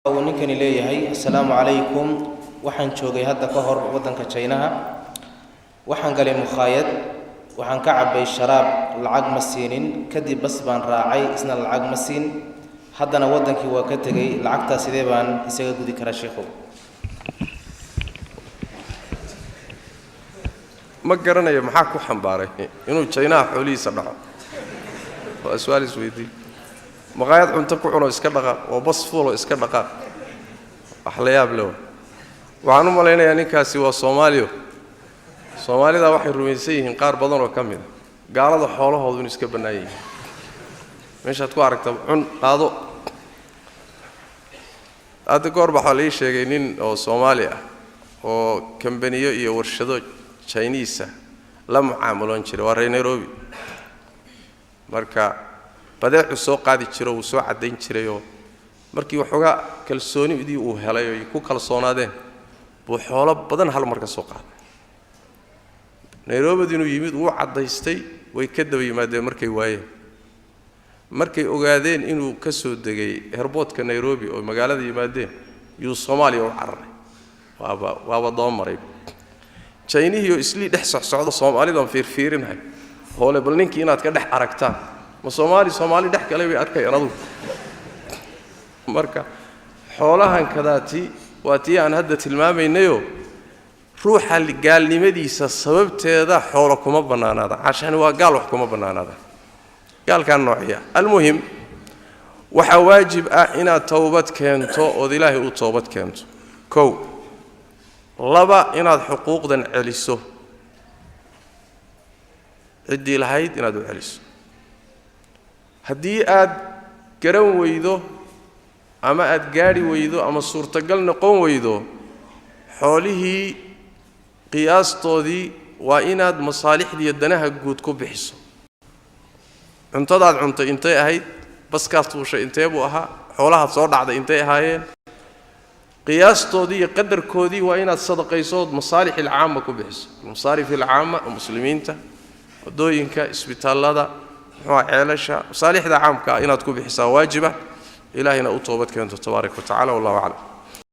Uu ninkani leeyahay: "Assalaamu calaykum. Waxaan joogay hadda ka hor waddanka Jaynaha. Waxaan galay mukhaayad, waxaan ka cabbay sharaab, lacag ma siinin. Kadib bas baan raacay, isna lacag ma siin. Haddana waddankii waa ka tegey. Lacagtaas sidee baan isaga gudi karaa, sheikhow?" Ma garanayo maxaa ku xambaaray inuu Jaynaha xoolihiisa dhaco. Waa su-aal isweydiin. Maqaayad cunto ku cuno, iska dhaqaaq, oo bas fuulo, iska dhaqaaq, wax la yaab lewa. Waxaan u malaynayaa ninkaasi waa Soomaaliyo. Soomaalida waxay rumaysan yihiin qaar badan oo ka mid a gaalada xoolahoodu inu iska bannaan yihiin. Meeshaad ku aragta cun, qaado. Hadda goor waxaa la ii sheegay nin oo Soomaali ah oo kambaniyo iyo warshado Jiniisa la mucaamuloon jiray. Waa reer Nairobi. Marka badeecuu soo qaadi jiro, wuu soo caddayn jirayoo markii waxoogaa kalsoonidii uu helay oo ay ku kalsoonaadeen buu xoolo badan hal mar ka soo qaaday. Nairobidi inuu yimid wuu caddaystay. Way ka daba yimaadeen markay waayeen, markay ogaadeen inuu ka soo degay airportka Nairobi oo magaalada yimaadeen, yuu Soomaaliya u cararay. Waaba daba maray Jaynihiioo islii dhex socsocdo. Soomaalidan fiirfiirinahay hoole, bal ninkii inaad ka dhex aragtaan ma Soomaali Soomaali dhex galay bay arkayaan adugu. Marka xoolahan kadaati waa tii aan hadda tilmaamaynayoo ruuxa gaalnimadiisa sababteeda xoolo kuma bannaanaada. Cashani waa gaal, wax kuma bannaanaada gaalkaa noociya. Almuhim, waxaa waajib ah inaad towbad keento ood Ilaahay u toobad keento, kow. Laba, inaad xuquuqdan celiso, ciddii lahayd inaad u celiso. Haddii aad garan weydo ama aad gaadhi weydo ama suurtagal noqon weydo, xoolihii qiyaastoodii waa inaad masaalixdiiyo danaha guud ku bixiso. Cuntadaad cuntay intay ahayd, baskaad fuushay intee buu ahaa, xoolahaad soo dhacday intay ahaayeen, qiyaastoodii iyo qadarkoodii waa inaad sadaqayso ood masaalix ilcaama ku bixiso. Almasaarif ilcaama oo muslimiinta, waddooyinka, isbitaallada, muxuuha, ceelasha, masaalixda caamka ah inaad ku bixisaa waajiba. Ilaahayna u toobad keento tabaaraka wa tacala. Wallahu aclam.